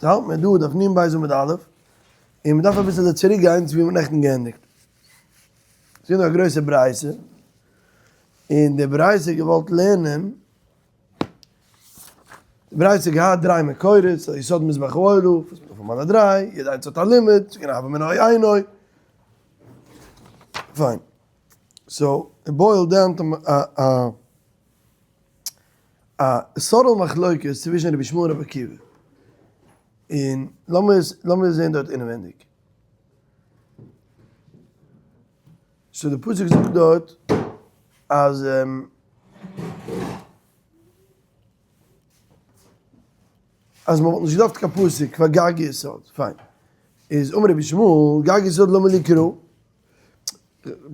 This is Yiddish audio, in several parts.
האלט מיר דא דף נ בית עמוד א', און מען דארף אביסעלע צוריק גיין צו ווי מ'האט נעכטן געענדיגט. ס'איז דא א גרויסע ברייתא, און די ברייתא האט געוואלט לערנען, די ברייתא האט געהאט דריי מקורות, א יסוד מזבח העולה, וואס מ'דארף האבן אלע דריי, יעדע איינס האט א לימוד, ס'איז געווען הוה מינא אינו. פיין. so, it boiled down to א א subtle מחלוקת צווישן רבי ישמעאל און רבי עקיבא. און לאמיר עס לאמיר זען דארט אינעווענדיג. so די פסוק זאגט דארט אז אז מען וואלט נישט געדארפט קיין פסוק פאר גג יסוד. פיין. איז אמר רבי ישמעאל גג יסוד למה לי קרא?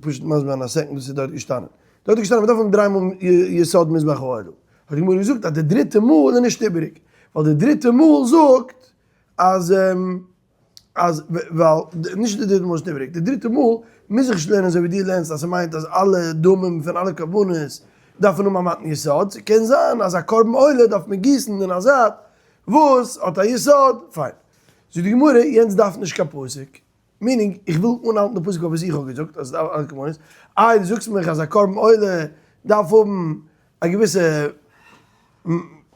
פשוט מסביר זיין א second וואס איז דארט געשטאנען. דארט איז געשטאנען מ'דארף האבן דריי מאל יסוד מזבח העולה. האט די גמרא געזאגט אז די דריטע מאל איז נישט איבעריג. ווייל די דריטע מאל זאגט אז אז ווייל נישט די דריטע מאל איז נישט איבעריג. די דריטע מאל מוז איך נישט לערנען אזוי ווי דו לערנסט אז ס'מיינט אז אלע דמים פון אלע קרבנות דארפן האבן א מתן יסוד. ס'קען זיין אז א קרבן עולה דארף מען גיסן אין א זייט וואס האט א יסוד. פיין. זאגט די גמרא יענץ דארף נישט קיין פסוק. meaning, איך וויל אנהאלטן די פסוק אויף וואס איך האב געזאגט אז ס'דארף אלע קרבנות, איי דו זאגסט מיך אז א קרבן עולה דארף האבן א געוויסע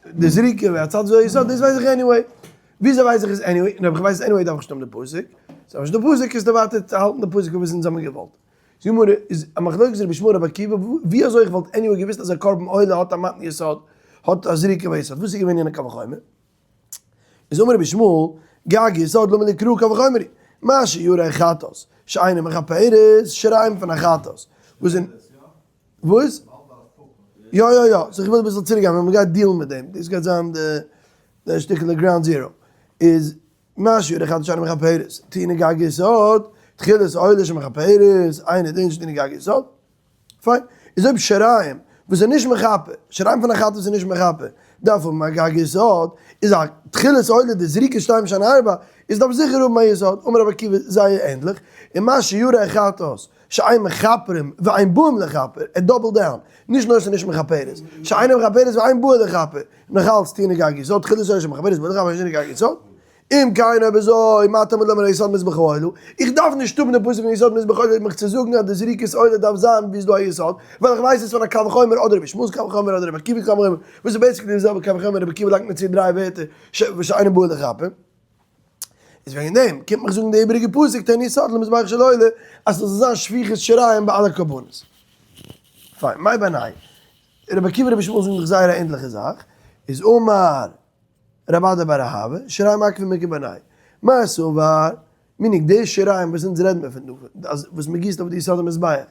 די זריקה והצד זו יסוד, דאס ווייס איך anyway, וויאזוי ווייס איך עס anyway, און אויב איך ווייס עס anyway דארף איך נישט האבן די פסוק, סאו נישט די פסוק איז ווייטער צו האלטן די פסוק אויף וואס אונז האבן געוואלט. זאגט גמרא, איז א מחלוקת רבי ישמעאל רבי עקיבא, ווי אזוי איך וואלט anyway געוויסט אז א קרבן עולה האט א מתן יסוד, האט א זריקה ויסוד, וואס איז געווען יענע קל וחומר? איז אמר רבי ישמעאל, גג יסוד למה לי קרא קל וחומר הוא, מה שיורי חטאת, שאינה מכפרת, שיריים פון א חטאת, וואס זענען, וואס? יא יא יא, so איך וויל אביסל צוריק גיין ווען מ'גייט deal ן מיט דעם, דאס גייט זיין די שטיקעלע ground zero, איז מה שיורי חטאת שאינה מכפרת, טעונה גג יסוד, תחילת עולה שמכפרת, אינו דין שטעונה גג יסוד. פיין, איז אויב שיריים וואס איז נישט מכפר, שיריים פון א חטאת איז נישט מכפר, דארף האבן א גג יסוד, איז א תחילת עולה די זריקה שתיים שהן ארבע, איז דארף זיכער האבן א יסוד, אמר רבי עקיבא זייער ענדליך, און מה שירי חטאת שאין מכפרים ואין באים לכפר, ער double down, נישט נאר ס'איז נישט מכפרת, שאין מכפרת ואין באים לכפר, נאכאלץ טעונה גג יסוד, תחילת עולה שמכפרת באים לכפר טעונה גג יסוד. אם כן אויב אזוי, מה תלמוד לומר יסוד מזבח העולה? איך דארף נישט האבן די פסוק פון יסוד מזבח העולה מיך צו זאגן אז די זריקת עולה דארף זיין ווי איז דא א יסוד, ווייל איך ווייס עס פון א קל וחומר אדער רבי ישמעאל'ס קל וחומר אדער רבי עקיבא'ס קל וחומר, וואס איז basically די זעלבע קל וחומר, רבי עקיבא לייגט מיר צו דריי ווערטער שאינו בא לכפר. איז וועגן דעם קומט מיך זאגן די איבעריגע פסוק תן יסוד למזבח של עולה אז ס'זאל זיין שפיכת שיריים ביי אלע קרבנות. פיין, מאי בינייהו? רבי עקיבא רבי ישמעאל זאגן דאך זייער א ענדליכע זאך, איז אמר. רב אדא בר אהבה, שיריים מעכבין איכא בינייהו. מר סבר, meaning די שיריים וואס אונז רעדן מיר פון דא, אז וואס מען גיסט אויף די יסוד המזבח,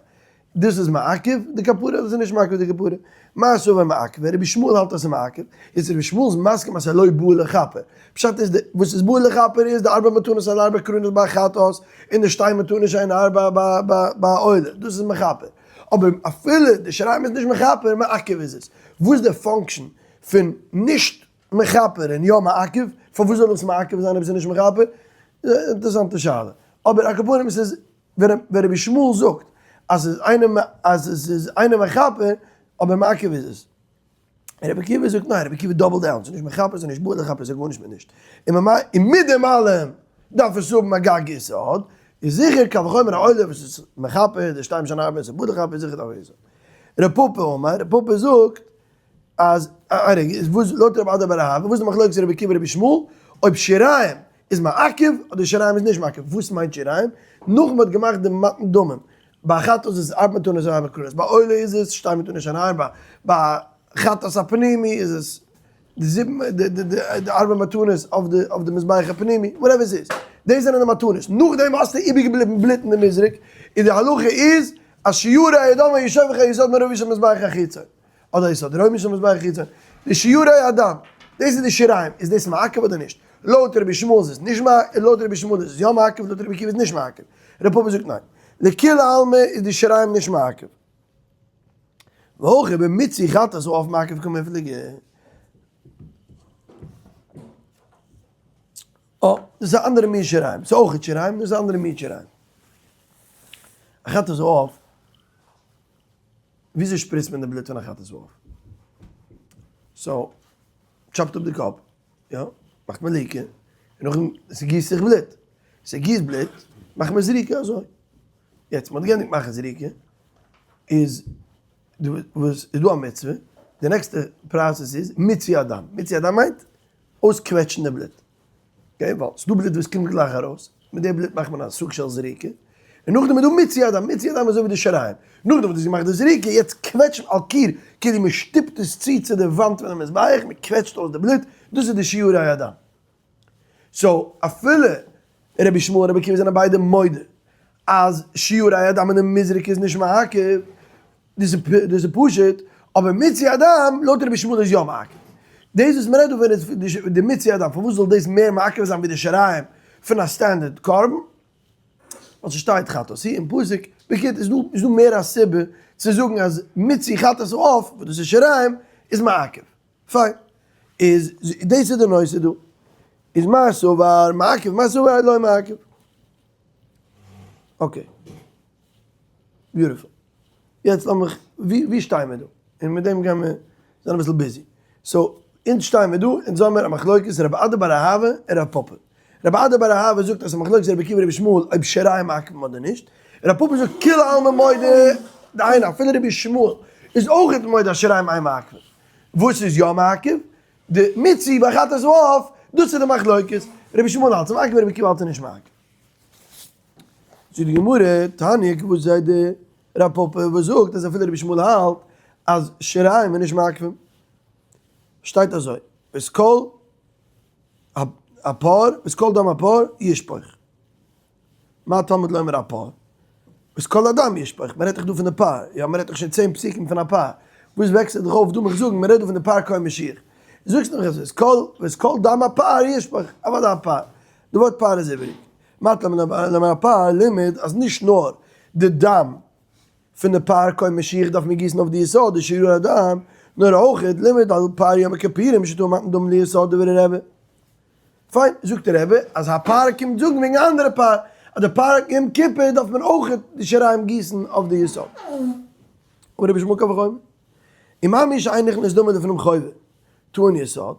דאס איז מעכב די כפרה אדער ס'איז נישט מעכב די כפרה? מר סבר מעכב, רבי ישמעאל האלט אז ס'איז מעכב, יעצט רבי ישמעאל איז מסכים אז ס'איז לא בא לכפר, פשט איז די וואס איז בא לכפר איז די ארבע מתנות על ארבע קרנות ביי חטאת, און די שתי מתנות שהן ארבע ביי עולה, דאס איז מכפר, אבער אפילו די שיריים איז נישט מכפר, מעכב איז עס. וואס איז די function פון נישט מכפר און יא מעכב, פארוואס זאל עס מעכב זיין אויב עס איז נישט מכפר? אינטערעסאנטע שאלה. אבער על כל פנים עס איז ווען רבי ישמעאל זאגט אז עס איז אינו אז עס איז אינו מכפר אבער מעכב איז עס. און רבי עקיבא זאגט ניין, רבי עקיבא double down, ס'איז נישט מכפר, ס'איז נישט בא לכפר, ס'איז גארנישט מיט נישט. און ממילא און מיט דעם אלעם דארף עס האבן א גג יסוד, איז זיכער קל וחומר א עולה וואס איז מכפר, די שתיים שהן ארבע איז בא לכפר איז זיכער דארף עס האבן. ר' פפא אמר, ר' פפא זאגט אז א רגע, איז וואס לויט רב אדא בר אהבה, וואס איז די מחלוקת רבי עקיבא רבי ישמעאל, אויב שיריים איז מעכב אדער שיריים איז נישט מעכב, וואס מיינט שיריים? נאך מען האט געמאכט די מתן דמים, ביי חטאת איז עס ארבע מתנות און ארבע קרנות, ביי עולה איז עס שתי מתנות שהן ארבע, ביי חטאת הפנימי איז עס די זיבן די ארבע מתנות אויף די מזבח הפנימי, whatever עס איז, דאס זענען די מתנות, נאכדעם האסטו איבערגעבליבן בלוט אין די מזרק, און די הלכה איז אז שיורי הדם הישופך היסוד מרבי של מזבח החיצון. אדער איז אדער רוימישע מזבח חיצון, די שיורי הדם, דאס איז די שיריים, איז דאס מעכב אדער נישט? לויט רבי ישמעאל איז עס נישט מעכב, לויט רבי ישמעאל איז עס יא מעכב, לויט רבי עקיבא איז נישט מעכב. ר' פפא זאגט ניין. לכולי עלמא איז די שיריים נישט מעכב. והכא במיצוי חטאת העוף מעכב קמיפלגי. אה, דאס איז א אנדערע מין שיריים, ס'איז אויך שיריים, דאס איז א אנדערע מין שיריים. א חטאת העוף. וויאזוי שפריצט מען די בלוט פון א חטאת העוף? so, chop ט אפ די קאפ, יא, מאכט מען ליקה, און נאכדעם ס'גיסט זיך בלוט, ס'גיסט בלוט, מאכט מען זריקה אזוי. יעצט מ'האט געענדיגט מאכן זריקה, איז דא וואס איז דא א מצוה, די נעקסטע process איז מיצוי הדם, מיצוי הדם מיינט אויסקוועטשן די בלוט, okay, ווייל ס'דא בלוט וואס קומט גלייך ארויס, מיט די בלוט מאכט מען א סוג של זריקה, און נאכדעם איז דא מיצוי הדם, מיצוי הדם איז אזוי ווי די שיריים, נאכדעם וואס דו האסט געמאכט די זריקה, יעצט קוועטש על קיר, כאילו מען שטופט עס צו צו די וואנט פונעם מזבח, מען קוועטשט אויס די בלוט, דאס איז די שיורי הדם. so אפילו רבי ישמעאל און רבי עקיבא זענען ביידע מודה אז שיורי הדם אינעם מזרק איז נישט מעכב, דאס איז פשוט, אבער מיצוי הדם לויט רבי ישמעאל איז יא מעכב. דאס וואס מ'רעדט דא פון איז די מיצוי הדם, פארוואס זאל דאס מער מעכב זיין ווי די שיריים פון א standard קרבן? ווייל ס'שטייט חטאת היא אין פסוק, בקיצור איז דא איז דא מער א סיבה צו זאגן אז מיצוי חטאת העוף וואס דאס איז שיריים איז מעכב. פיין. איז דאס איז די נושא דא. איז מר סבר מעכב מר סבר לא מעכב. okay. Beautiful. יעצט לאמיך, ווי שטייען מיר דא? און מיט דעם גייען מיר זיין אביסל busy. So, אונז שטייען מיר דא, אונז האמיר א מחלוקת רבי אדא בר אהבה און רב פפא. רבי אדא בר אהבה זאגט אז ס'איז מחלוקת רבי עקיבא רבי ישמעאל אויב שיריים מעכבים אדער נישט. רב פפא זאגט כולי עלמא מודה, דהיינו אפילו רבי ישמעאל איז אויך מודה אז שיריים אין מעכבים. וואס איז יא מעכב? די מיצוי ביי חטאת העוף, דאס איז די מחלוקת. רבי ישמעאל האלט ס'איז מעכב רבי עקיבא האלט ס'איז נישט מעכב. זאגט די גמרא, תניא כוואס זאגט די רב פפא וואס זאגט אז אפילו רבי ישמעאל האלט אז שיריים איז נישט מעכבים, שטייט אזוי, ואת כל הפר, ואת כל דם הפר ישפוך. מה תלמוד לומר הפר? ואת כל הדם ישפוך, מען רעדט דאך דא פון די פר, יא מען רעדט דאך שוין צען פסוקים פון א פר, וואס וועקסטו דיך אויף דא מיך זאגן מען רעדט דא פון די פר כהן משיח, זאגסט מיך אזוי, ואת כל ואת כל דם הפר ישפוך, אוודאי א פר, די ווארט פר איז איבעריג. מה תלמוד לומר הפר לימד אז נישט נאר די דם פון די פר כהן משיח דארף מען גיסן אויף די יסוד די שיעור הדם, נאר אויך לימד על פר יום הכפורים שטעון מתן דם ליסוד דברי רבי. פיין, זאגט דער רבי אז הפר קומט זאגן וועגן א אנדערע פר, אז די פר יום כיפור דארף מען אויך די שיריים גיסן אויף די יסוד. אמר רבי ישמעאל קל וחומר, ומה מי שאין נכנס דמו לפנים חובה, טעון יסוד,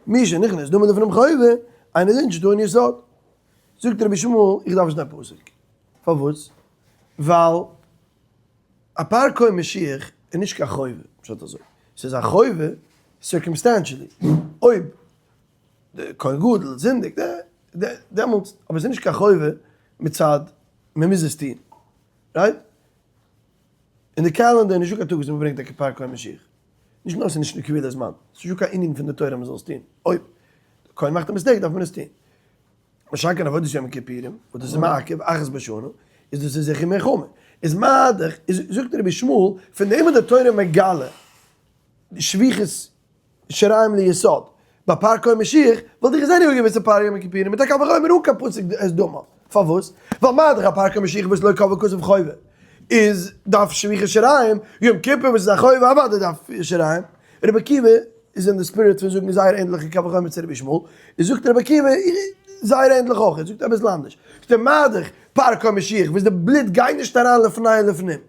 מי שנכנס דמו לפנים חובה, אינו דין שטעון יסוד. זאגט רבי ישמעאל, איך דארף נישט דיין פסוק. פארוואס? ווייל א פר כהן משיח איז נישט קיין חובה, פשט אזוי, ס'איז א חובה circumstantially, אויב די כהן גדול זינדיגט, דעמאלטס, אבער ס'איז נישט קיין חובה מצד מען מוז עס טון, right? אין די calendar איז נישטא קיין טאג וואס מען ברענגט א פר כהן משיח. נישט נאר ס'איז נישט נקבע די זמן, ס'איז נישטא קיין ענין פון די תורה אז מ'זאל עס טון. אויב די כהן מאכט א mistake דארף מען עס טון. משא כ עבודת יום הכיפורים, וואס דאס איז מעכב אחת בשנה, איז דאס איז זיכער מער חמור. איז מה דאך, איז זאגט רבי ישמעאל, פון דעם איז די תורה מגלה שפיכות שיריים ליסוד, ביי פר כהן משיח וואלט איך געזען איבער געוויסע פר יום הכיפורים מיט א קל וחומר אן קיין פסוק את דמה, פארוואס? ווייל מה דאך א פר כהן משיח וואס לא קבע כתוב חובה איז דארף שפיכות שיריים, יום כיפור וואס איז א חובה אוודאי דארף שיריים, רבי עקיבא איז אין די spirit פון זאגן זייער ענדליכע קל וחומר צו רבי ישמעאל, איז זאגט רבי עקיבא זייער ענדליך אויך, ער זאגט אביסל אנדערש, זאגט ער מה דאך פר כהן משיח וואס די בלוט גייט נישט אריין לפני ולפנים.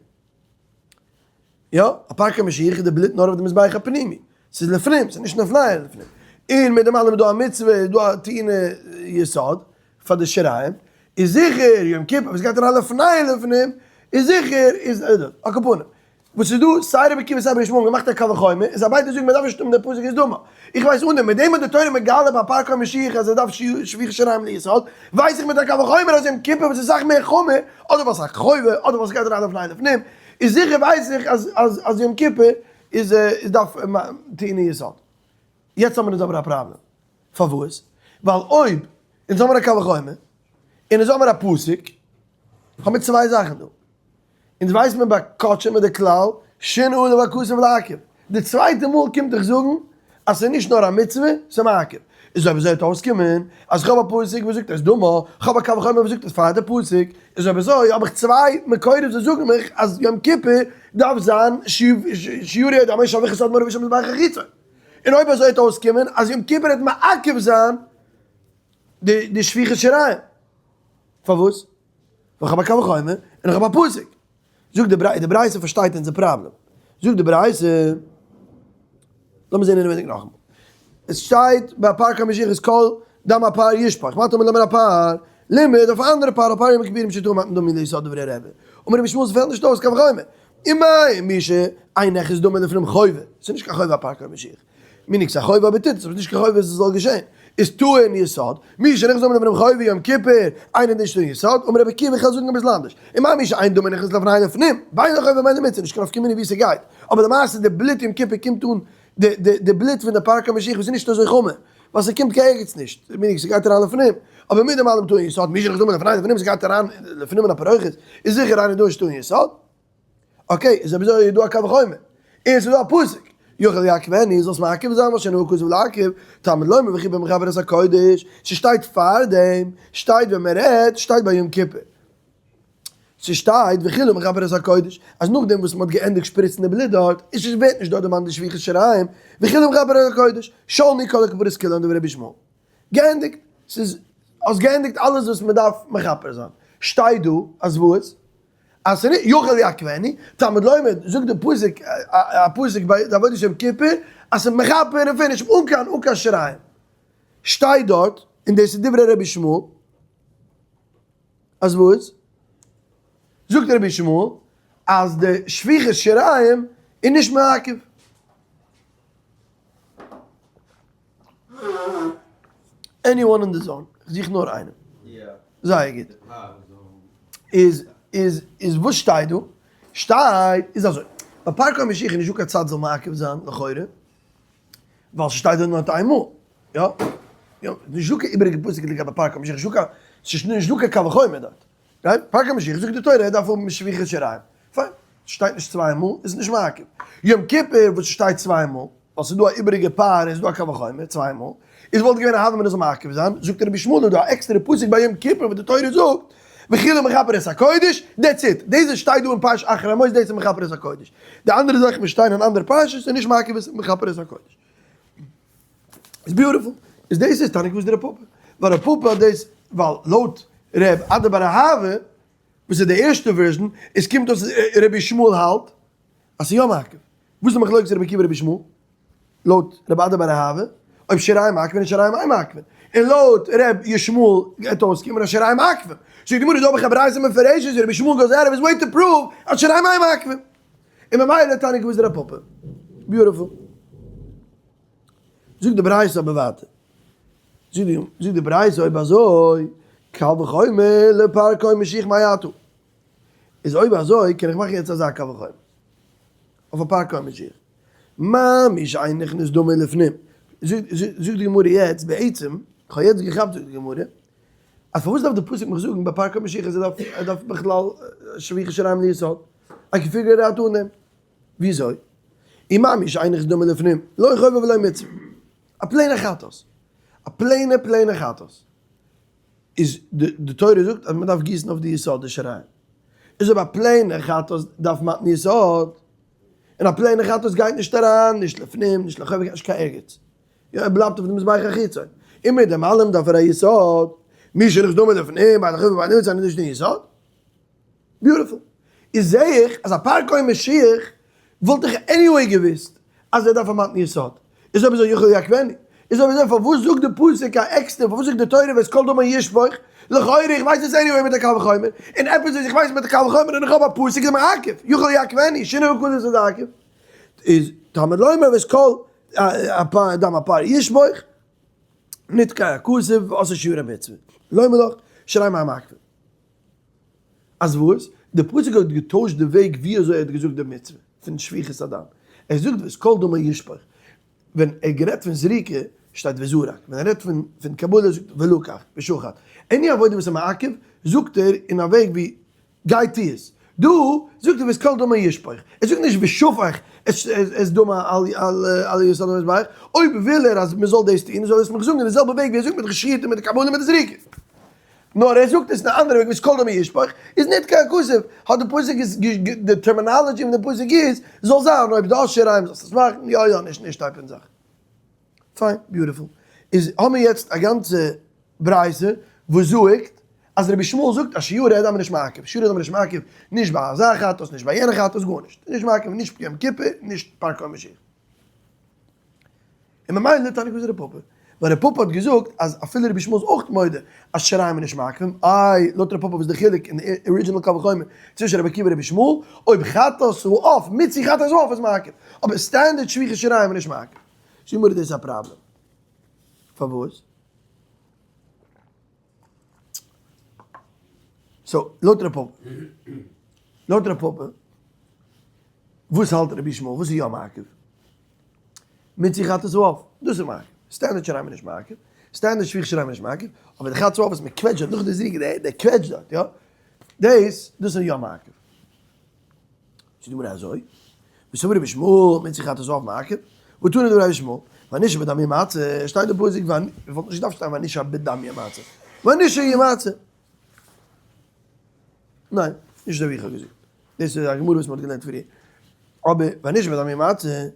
יא, א פר כהן משיח איז די בלוט נאר אויף די מזבח הפנימי, ס'איז לפנים, ס'איז נישט לפני ולפנים. און מיט דעם אלעם איז דא א מצוה, איז דא א טעונה יסוד פאר די שיריים, איז זיכער יום כיפור וואס גייט אריין לפני ולפנים, איז זיכער איז על כל פנים. וואס איז דא, סיי רבי עקיבא סיי רבי ישמעאל האבן געמאכט א קל וחומר, און זיי ביידע זאגן מען דארף נישט האבן די פסוק את דמה. איך ווייס אן דעם, מיט דעם האט די תורה מגלה ביי פר כהן משיח אז ער דארף שפיכת שיריים ליסוד, ווייס איך מיט א קל וחומר אז יום כיפור וואס איז אסאך מער חמור, אדער ווייל ס'איז א חובה, אדער ווייל ס'גייט אריין לפני ולפנים, איז זיכער ווייס איך אז אז אז יום כיפור איז איז דארף טעונה יסוד. יעצט האבן אונז אבער א פראבלעם. פארוואס? ווייל אויב אונז האבן א קל וחומר, און אונז האבן א פסוק, האבן מיר צוויי זאכן דא. אונז ווייסט מען ביי קדשים מיט די כלל שינה עליו הכתוב לעכב, די צווייטע מאל קומט דיך זאגן אז ס'איז נישט נאר א מצוה, ס'איז מעכב. איז אויב אזוי וועט אויסקומען אז כ'האב א פסוק וואס זאגט את דמה, כ'האב א קל וחומר וואס זאגט עס פאר די פסוק, איז אויב אזוי האב איך צוויי מקורות וואס זאגן מיך אז יום כיפור דארף זיין שיורי הדם שפיכת הדם הראשון מזבח החיצון. און אויב אזוי וועט אויסקומען אז יום כיפור וועט מעכב זיין די שפיכת שיריים. פארוואס? ווייל כ'האב א קל וחומר און איך האב א פסוק. זאגט די ברייתא, די ברייתא פארשטייט אונזער פראבלעם. זאגט די ברייתא, לאמיר זען אינעווייניג נאכאמאל. עס שטייט ביי פר כהן משיח את כל. דם הפר ישפך, מה תלמוד לומר הפר, לימד אויף א אנדערע פר, הפר יום הכיפורים שטעון מתן דמים ליסוד דברי רבי, אמר רבי ישמעאל ס'פעלט נישט אויס קל וחומר, ומה מי שאין נכנס דמו לפנים חובה, ס'איז נישט קיין חובה הפר כהן משיח, מנהג ס'איז א חובה אבער טוט עס, אבער ס'איז נישט קיין חובה ס'זאל געשען, איז טעון יסוד, מי שנכנס דמו לפנים חובה יום כיפור, אינו נישט טעון יסוד, אמר רבי עקיבא איך וועל זאגן אביסל אנדערש, ומה מי שאין דמו נכנס לפני לפנים, בין לחובה ובין למצוה, נישט קיין נפקא מינה ווי ס'גייט, אבער למעשה די בלוט יום כיפור קומט אן די בלוט פון די פר כהן משיח וואס איז נישט אזוי חמור, ווייל ס'קומט קיין ערגעץ נישט, מיניג ס'גייט אריין לפנים, אבער מיט דעם אלעם טעון יסוד, מי שנכנס דמו לפני לפנים ס'גייט אריין לפנים אין א פרוכת, איז זיכער אינו דורש טעון יסוד. okay, איז אויב אזוי איז דא א קל וחומר, און ס'איז דא א פסוק, יכול יעכבנו, זאלסט מעכב זיין מה שינה הכתוב לעכב, תלמוד לומר וכיפר מכפר את הקודש, ס'שטייט פארדעם, שטייט ווען מ'רעדט, שטייט ביי יום כיפור. ס'שטייט וכילה מכפר את הקודש, אז נאכדעם וואס מ'האט געענדיגט שפריצן די בלוט דארט, איז שוין ווערט נישט דארט דערמאנט די שפיכת שיריים, וכילה מכפר את הקודש, שלמו כל הכפרות כולן דברי רבי ישמעאל. געענדיגט, ס'איז, האסט געענדיגט אלעס וואס מ'דארף מכפר זיין. שטייט דא אז וואס? אז ס'איז נישט יכול יעכבנו, תלמוד לומר, זאגט די פסוק, א פסוק ביי די עבודת יום כיפור, אז ס'איז מכפר און finish, אן קיין אן קיין שיריים. שטייט דארט, און דאס איז דברי רבי ישמעאל, אז וואס? זאגט רבי ישמעאל אז די שפיכת שיריים איז נישט מעכב. Anyone in the zone, איך זוך נאר איינעם. זייער גוט. איז איז איז וואס שטייט דא? שטייט איז אזוי, ביי פר כהן משיח איז נישטא קיין צד זאל מעכב זיין לכאורה, ווייל ס'שטייט דא נאר איין מאל, יא? יא, נישטא קיין איבעריגע פסוק לגבי פר כהן משיח, נישטא קיין, ס'איז נישטא קיין קל וחומר דארט. Right? פר כהן משיח זאגט די תורה ער דארף האבן שפיכת שיריים. פיין. ס'שטייט נישט צוויי מאל, איז נישט מעכב. יום כיפור וואס ס'שטייט צוויי מאל, ווייל ס'איז דא א איבעריגע פר און ס'איז דא א קל וחומר צוויי מאל, איז וואלט געווען א הוה אמינא זאל מעכב זיין, זאגט רבי ישמעאל איז דא א עקסטערע פסוק ביי יום כיפור וואס די תורה זאגט, וכילה מכפר את הקודש, that's it, דאס וואס שטייט דא אין פרשת אחרי מות דאס איז מכפר את הקודש, די אנדערע זאכן וואס שטייען אין אנדערע פרשות איז נישט מעכב עס מכפר את הקודש. איז beautiful. איז דאס איז תניא וואס די רב פפא. ווייל רב פפא האט דאס, ווייל לויט רב אדא בר אהבה, וואס איז די ערשטע version, עס קומט אויס רבי ישמעאל האלט אז ס'איז יא מעכב. וואס איז די מחלוקת רבי עקיבא רבי ישמעאל? לויט רב אדא בר אהבה, אויב שיריים מעכבין און שיריים אין מעכבין. און לויט ר' ישמעאל גייט אויסקומען אז שיריים מעכבין. זאגט די גמרא דא האב איך א ברייתא מפורשת רבי ישמעאל goes out of his way to prove אז שיריים אין מעכבין. און ממילא תניא כוותיה דרב פפא. Beautiful. זאגט די ברייתא אבער ווייטער. זאגט די ברייתא אויב אזוי, קל וחומר לפר כהן משיח מאי אתה. איז אויב אזוי קען איך מאכן יעצט אזא קל וחומר. אויף א פר כהן משיח. מה מי שאין נכנס דמו לפנים. זאגט די גמרא יעצט בעצם, כ'האב יעצט געכאפט זאגט די גמרא, אז פארוואס דארף די פסוק מיך זאגן ביי פר כהן משיח אז ער דארף בכלל שפיכת שיריים ליסוד? I can figure it out אן דעם. וויאזוי? ומה מי שאין נכנס דמו לפנים, לא חובה ולא מצוה. א plain ע חטאת. א plain ע plain ע חטאת. איז די תורה זאגט אז מען דארף גיסן אויף די יסוד די שיריים. איז אויב א plain ע חטאת דארף מתן יסוד, און א plain ע חטאת גייט נישט אריין, נישט לפנים, נישט לחובה, גייט נישט קיין ערגעץ. יא ער בלייבט אויף די מזבח החיצון. און מיט דעם אלעם דארף ער א יסוד. מי שנכנס דמו לפנים, בין לחובה ובין למצוה, נישט אין יסוד. Beautiful. איז זעה איך אז א פר כהן משיח וואלט איך anyway געוויסט אז ער דארף א מתן יסוד. איז אויב אזוי יכול יעכבנו. איז אויב אזוי פארוואס זאגט די פסוק א עקסטער, פארוואס זאגט די תורה ואת כל דמו ישפוך? לכאורה איך ווייס עס anyway מיט א קל וחומר, און עפעס וואס איך ווייס מיט א קל וחומר און איך האב א פסוק איז מעכב, יכול יעכבנו, שינה הכתוב איז מעכב. איז תלמוד לומר ואת כל דם הפר ישפוך, נתקע הכתוב ועשה שיעור המצוה. לומר לך, שיריים המעכבים. אז וואס? די פסוק האט געטוישט די וועג ווי אזוי ער האט געזאגט די מצוה פון שפיכת הדם. ער זאגט ואת כל דמו ישפוך. ווען ער האט גערעדט פון זריקה שטייט וזרק, ווען ער רעדט פון פון קבלה זאגט ולקח ושחט. Any עבודה וואס איז מעכב זאגט ער אין א וועג ווי גיי טו עס. דא זאגט ער ואת כל דמו ישפוך. ער זאגט נישט ושפך את דמו על יסוד המזבח. אויב וויל ער אז מען זאל דאס טון זאל ער עס מיך זאגן אין די זעלבע וועג ווי ער זאגט מיט די שחיטה מיט די קבלה מיט די זריקה. נאר ער זאגט עס אין א אנדערע וועג ואת כל דמו ישפוך איז ניט קיין כסף, האט די פסוק איז די terminology פון די פסוק איז, זאל זיין אויב דו האסט שיריים זאלסט עס מאכן, יא יא נישט נישט type פון זאך. פיין, beautiful. איז האמיר יעצט א גאנצע ברייתא וואס זאגט אז רבי ישמעאל זאגט אז שיורי הדם איז נישט מעכב, שיורי הדם איז נישט מעכב נישט ביי אזא חטאת נישט ביי יענע חטאת גארנישט, נישט מעכב נישט יום כיפור נישט פר כהן משיח. און ממילא תניא כוותיה דרב פפא. ווייל ר' פפא האט געזאגט אז אפילו רבי ישמעאל איז אויך מודה אז שיריים איז נישט מעכבים, איי לויט ר' פפא וואס איז די חילוק אין די original קל וחומר צווישן רבי עקיבא און רבי ישמעאל, אויב חטאת העוף מיצוי חטאת העוף איז מעכב, אבער standard שפיכת שיריים איז נישט מעכב. זאג מיר איז דאס א פראבלעם? פארוואס? so לויט ר' פפא, לויט ר' פפא, וואס האלט רבי ישמעאל? וואס איז יא מעכב? מיצוי חטאת העוף, דאס איז מעכב. standard שיריים איז נישט מעכב, standard שפיכת שיריים איז נישט מעכב, אבער די חטאת העוף וואס מען קוועטשט דארט נאך די זריקה, דער קוועטש דארט, יא, דאס, דאס איז יא מעכב. זאגט די גמרא אזוי, וסבר רבי ישמעאל, מיצוי חטאת העוף מעכב, ותנא דבי רבי ישמעאל, והנשאר בדם ימצה, שטייט די פסוק, וואלט נישט געדארפט שטיין והנשאר בדם ימצה, והנשאר ימצה. ניין, נישט אזוי ווי איך האב געזאגט. דאס איז א גמרא וואס מען האט געלערנט פריער. אבער והנשאר בדם ימצה,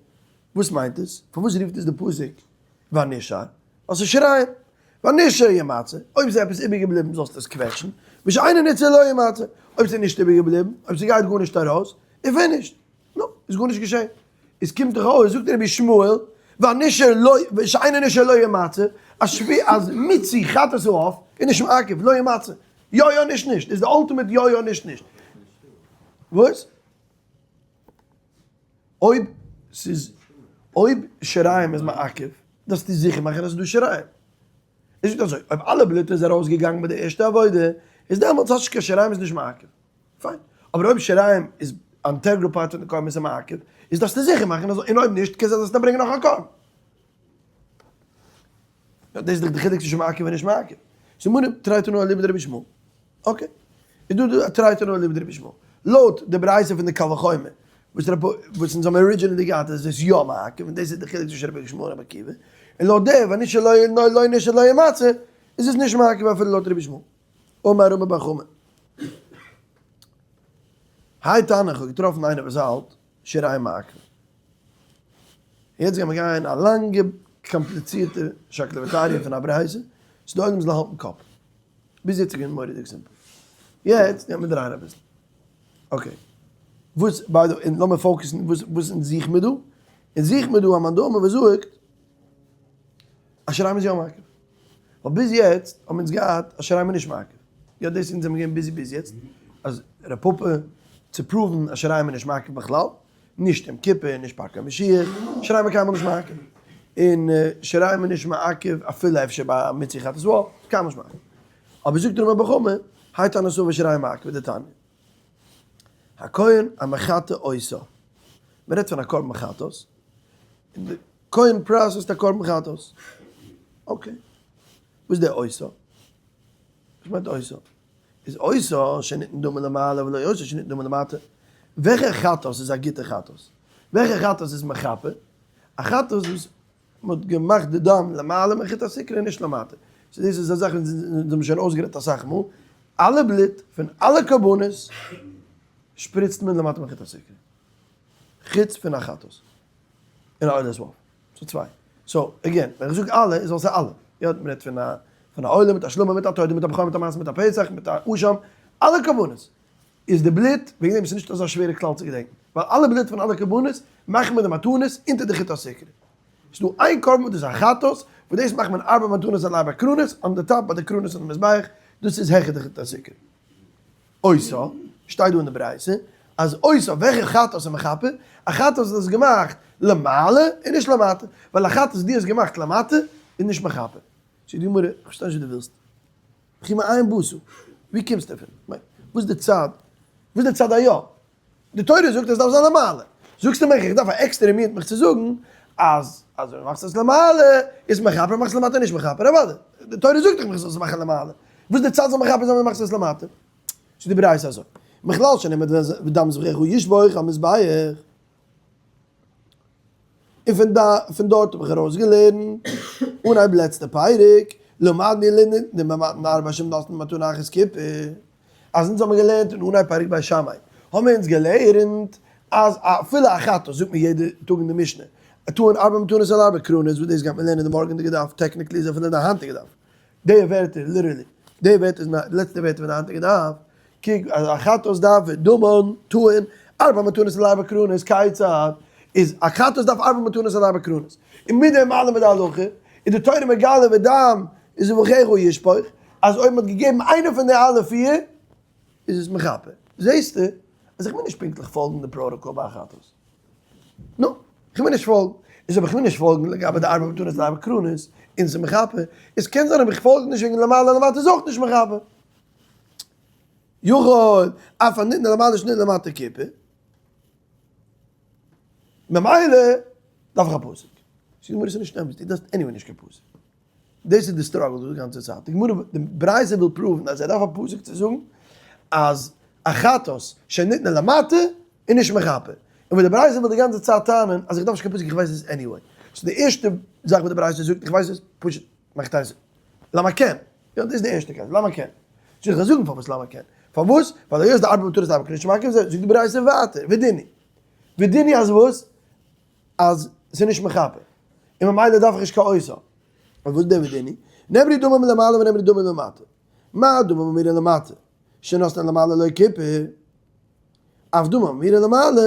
וואס מיינט עס? פארוואס רופט עס די פסוק והנשאר? ווייל ס'איז שיריים. והנשאר ימצה, אויב ס'איז עפעס איבערגעבליבן זאלסטו עס קוועטשן, ושאינו נצר לא ימצה, אויב ס'איז נישט איבערגעבליבן, אויב ס'גייט גארנישט ארויס, איז finished. נו, איז גארנישט געשען. עס קומט דאך אויס, זאגט רבי ישמעאל, והנשאר לא, ושאינו נשאר לא ימצה, אז שפי אז מיצוי חטאת העוף איז נישט מעכב, לא ימצה. יא יא נישט נישט, איז די ultimate יא יא נישט נישט. וואס? אויב ס'איז, אויב שיריים איז מעכב, דארפסטו זיכער מאכן אז ס'איז דא שיריים. ער זאגט אזוי, אויב אלע בלוט איז ארויסגעגאנגען ביי די ערשטע עבודה, איז דעמאלטס האסט נישט קיין שיריים איז נישט מעכב. פיין. אבער אויב שיריים איז integral part פון די קרבן איז ער מעכב, איז דארפסטו זיכער מאכן אז, און אויב נישט קען זיין זאלסט ברענגען נאך א קרבן. דאס איז דאך די חילוק צווישן מעכב און נישט מעכב. סימנים תרי תנאי אליבא דרבי ישמעאל. okay. איז דא דא א תרי תנאי אליבא דרבי ישמעאל. לויט די ברייתא פון די קל וחומר, וואס רב וואס אונז האבן originally געהאט אז עס איז יא מעכב, און דאס איז די חילוק צווישן רבי ישמעאל און רבי עקיבא. און לויט דער והנשאר לא לא נשאר לא ימצה, איז עס נישט מעכב אפילו לויט רבי ישמעאל. אמר רמי בר חמא. האי תנא, איך האב געטראפן איינער וואס האלט שיריים מעכב. יעצט גיימיר גיין א לאנגע קאמפליצירטע שקלא וטריא פון א ברייתא, ס'דא עולם זאל האלטן קאפ. ביז יעצט איז געווען מורא'דיג simple. יעצט גייט מען דרייען אביסל. okay. וואס by the און לאמיר focus ן וואס וואס אונז זוכן מיר דא? אונז זוכן מיר דא א מאן דאמר וואס זאגט אז שיריים איז יא מעכב. ווייל ביז יעצט האבן אונז געהאט אז שיריים איז נישט מעכב. יא דאס אונז זעמיר געווען busy ביז יעצט אז ר' פפא צו prove ן אז שיריים איז נישט מעכב בכלל. נישט יום כיפור, נישט פאקער משיח, שיריים איז קיינמאל נישט מעכב. און שיריים איז נישט מעכב אפילו אפשר ביי א מיצוי חטאת העוף, קיינמאל נישט מעכב. אבער זאגט רמי בר חמא, האי תנא סבר שיריים מעכב דתניא. הכהן המחטא אותה. מען רעדט פון א קרבן חטאת, און די כהן process ט א קרבן חטאת. okay. וואס איז די אותה? וואס מיינט אותה? איז אותה שניתן דמה למעלה ולא אותה שניתן דמה למטה. וועלכע חטאת איז א גוטע חטאת? וועלכע חטאת איז מכפר? א חטאת וואס מען האט געמאכט די דם למעלה מחוט הסיקרא און נישט למטה. so דאס איז א זאך וואס אונז האבן שוין אויסגערעדט אסאך מאל, אלע בלוט פון אלע קרבנות שפריצט מען למטה מחוט הסיקרא. חוץ פון א חטאת און א עולת העוף. so צוויי. so again, ווען איך זאג אלע, איז אלס אלע. יא, מען רעדט פון א פון א עולה מיט א שלמים מיט א תודה מיט א בכור מיט א מעשר מיט א פסח מיט א אשם, אלע קרבנות איז די בלוט, וועגן דעם איז נישט אזא שווערע כלל צו געדענקען, ווייל אלע בלוט פון אלע קרבנות מאכט מען די מתנות אונטער די חוט הסיקרא. ס'איז דא איין קרבן וואס דאס איז א חטאת, וואס דאס מאכט מען ארבע מתנות על ארבע קרנות, on די top ביי די קרנות אויפן מזבח, דאס איז העכער די חוט הסיקרא. אותה, שטייט דא אין די ברייתא, אז אותה, וועלכע חטאת איז מכפר? א חטאת וואס איז געמאכט למעלה און נישט למטה, ווייל א חטאת וואס דו האסט געמאכט למטה איז נישט מכפר. זאגט די גמרא, איך פארשטיי נישט וואס דו ווילסט. וכי מאין באתה? ווי קומסטו פון? וואס איז די צד? וואס איז די צד א יא? די תורה זאגט אז עס דארף זיין למעלה. זאגסטו מיך איך דארף א עקסטערע מיעוט מיך צו זאגן אז אז ווען מאכסט עס למעלה איז מכפר מאכסט למטה נישט מכפר אוודאי די תורה זאגט דאך מיך זאלסט עס מאכן למעלה וואס די צד זאל מכפר זיין ווען מאכסט עס למטה זאגט די ברייתא אזוי מכלל שנאמר ודם זבחיך ישפוך על מזבח און פון דא פון דארט האב איך ארויסגעלערנט אנהייב לעצטע פרק למדנו לנתנין במתן ארבע שנתן מתנה אחת כיפור אז אונז האבן געלערנט אין אנהייב פרק בית שמאי, האבן מיר אונז געלערנט אז אפילו א חטאת זאגט מען יעדע טאג אין די משנה, טעון ארבע מתנות על ארבע קרנות, וואס דאס גייט מען לערנען אין די מארגענדיגע דף, technically איז אפילו אין די היינטיגע דף, די ווערטער, literally, די ווערטער זענען די לעצטע ווערטער פון די היינטיגע דף, קוק אז א חטאת דארף ודמן טעון ארבע מתנות על ארבע קרנות, כיצד? איז א חטאת דארף ארבע מתנות על ארבע קרנות, און מיט דעם אלעם איז די הלכה. איז די תורה מגלה ודם איז ובכך ישפוך, אז אויב מען האט געגעבן איינע פון די אלע פיר איז עס מכפר. זעסטו אז איך מוז נישט פונקטליך פאלגן די פראטאקאל ביי א חטאת. נו, איך מוז נישט פאלגן. איז אויב איך מוז נישט פאלגן לגבי די ארבע מתנות און ארבע קרנות און ס'איז מכפר, איז קען זיין אויב איך פאלג נישט וועגן למעלה למטה איז אויך נישט מכפר. יכול, אף הניתנה למעלה שניתנה למטה כיפר. ממילא דארף איך א פסוק. זאגט די גמרא ס'איז נישט אמת, דו דארפסט anyway נישט קיין פסוק. דאס איז די struggle דא די גאנצע צייט. די גמרא, די ברייתא וויל prove ן אז ער דארף א פסוק צו זאגן אז א חטאת שניתנה למטה איז נישט מכפר. און וואס די ברייתא וויל די גאנצע צייט טענה'ן אז איך דארף נישט קיין פסוק איך ווייס עס anyway. so די ערשטע זאך וואס די ברייתא זאגט איך ווייס עס פשוט מאכט איינס למה כן? יא דאס איז די ערשטע קשיא למה כן? זאל איך זאגן פארוואס למה כן? פארוואס? ווייל היות די ארבע מתנות ארבע קרנות שמעכב זיי, זאגט די ברייתא ווייטער ודיני. ודיני אז וואס? אז ס'איז נישט מכפר. און ממילא דארף איך נישט קיין אותה. און וואס איז דער ודיני? נאמרו דמים למעלה ונאמרו דמים למטה. מה דמים האמורים למטה? שנתנו למעלה לא כיפר. אף דמים האמורים למעלה,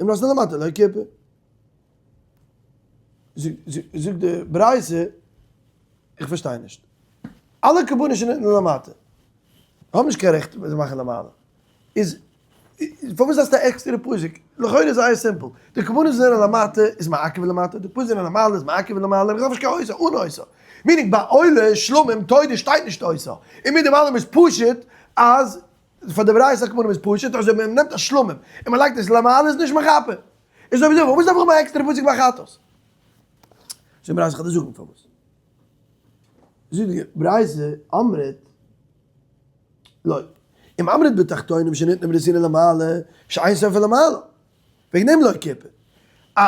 אם נתנו למטה לא כיפר. זאגט די ברייתא, איך פארשטיי נישט. אלע קרבנות שניתנו למטה האבן נישט קיין רעכט צו מאכן למעלה. איז פארוואס דארפסטו א עקסטערע פסוק? לכאורה איז זייער simple. די קרבנות זענען למטה איז מעכב למטה, די קרבנות זענען למעלה איז מעכב למעלה, איך דארף נישט קיין אותה אן אותה. meaning ביי עולה, שלמים, תודה שטייט נישט אותה. און מיט דעם אלעם איז פשוט אז פאר די ברייתא הקרבנות איז פשוט אז אויב מען נעמט א שלמים און מען לייגט עס למעלה איז נישט מכפר. איז אויב אזוי פארוואס דארף איך האבן א עקסטערע פסוק ביי חטאת? זאגט די ברייתא איך וועל דיר זאגן פארוואס. זאגט די ברייתא אמרת לא. אם אמרת בתחתונים שניתנו בנתינה למעלה שאין סופה למעלה. וועגן דעם לא כיפר. א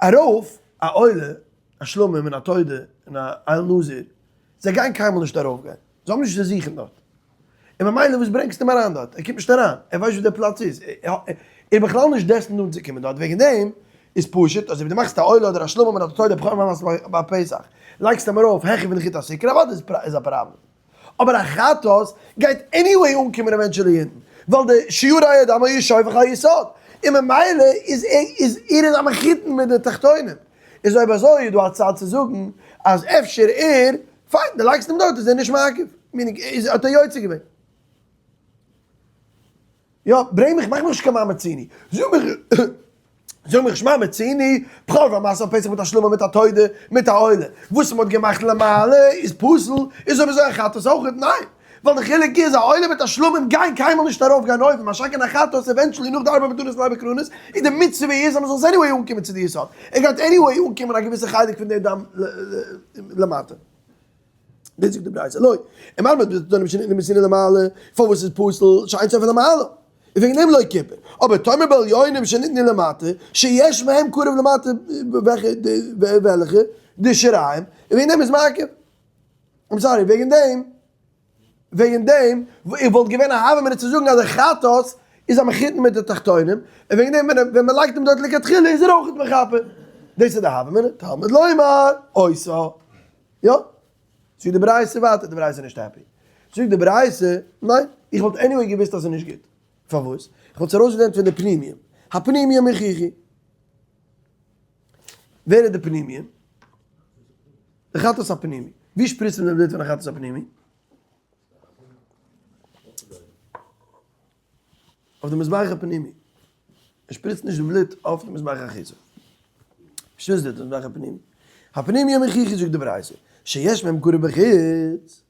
ארויף א עולה א שלמים און א תודה און א איל נזיר זיי גייען קיינמאל נישט ארויפגיין. זיי האבן נישט צו זוכן דארט. און ממילא וואס ברענגסטו אים אריין דארט? ער קומט נישט אריין, ער ווייסט וואו דער פלאץ איז, ער איז בכלל נישט destined אנצוקומען דארט, וועגן דעם איז פשוט אז אויב דו מאכסט א עולה אדער א שלמים אדער א תודה בכור ממש ביי פסח, לייגסט אים ארויף העכער פון די חוט הסיקרא, אוודאי איז א פראבלעם. אבער א חטאת גייט anyway אנקומען eventually אונטן, ווייל די שיעור הדם איז שופך היסוד, און ממילא איז ער איז א מחותן מיט די תחתונים. איז אויב אזוי איז דא א צד צו זאגן אז אפשר ער פיין, דו לייגסט אים דארט איז ער נישט מעכב, meaning איז האט ער יוצא געווען. יא, ברענג מיך, מאך מיך נישט קיין מה מציני. זאג מיך, זאג מיך נישט מה מציני, בכור והמעשה הפסח מיט א שלמה מיט א תודה, מיט א עולה. וואס מ'האט געמאכט למעלה איז פסול, איז אויב אזוי א חטאת אויך? ניין. ווייל די חילוק איז א עולה מיט א שלמים גייען קיינמאל נישט ארויף גיין אויבן, מה שאין כן א חטאת eventually נאך די ארבע מתנות און ארבע קרנות, איז די מצוה איז אז מ'זאל עס anyway אנקומען צו די יסוד, ער גייט anyway אנקומען א געוויסע חלק פון די דם למטה. דאס זאגט די ברייתא לא, אם אמרת בתחתונים שניתנו בנתינה למעלה, פארוואס איז פסול שאין סופו למעלה? איז וועגן דעם לא כיפר, אבער תאמר בעליונים שניתנו למטה, שיש מהם קרוב למטה וועלכע? די שיריים, און וועגן דעם איז מעכב. I'm sorry, וועגן דעם, וועגן דעם, איך וואלט געווען א הוה אמינא צו זאגן אז די חטאת איז א מחותן מיט די תחתונים, און וועגן דעם ווען מען לייגט אים דארט לכתחילה איז ער אויך מכפר. דאס איז די הוה אמינא, תלמוד לומר, אותה. יא. זאגט די ברייתא ווייטער, די ברייתא איז נישט happy. זאגט די ברייתא, ניין, איך וואלט anyway געוואוסט אז ס'איז נישט גוט. פארוואס? איך וואלט עס ארויסגעלערנט פון די פנימיים. הפנימיים יוכיחו. ווער איז די פנימיים? די חטאת הפנימי. ווי שפריצט מען די בלוט פון די חטאת הפנימי? אויף די מזבח הפנימי. ער שפריצט נישט די בלוט אויף די מזבח החיצון. שפריצט די מזבח הפנימי. הפנימיים יוכיחו זאגט די ברייתא, שיש מהם קרוב בחוץ,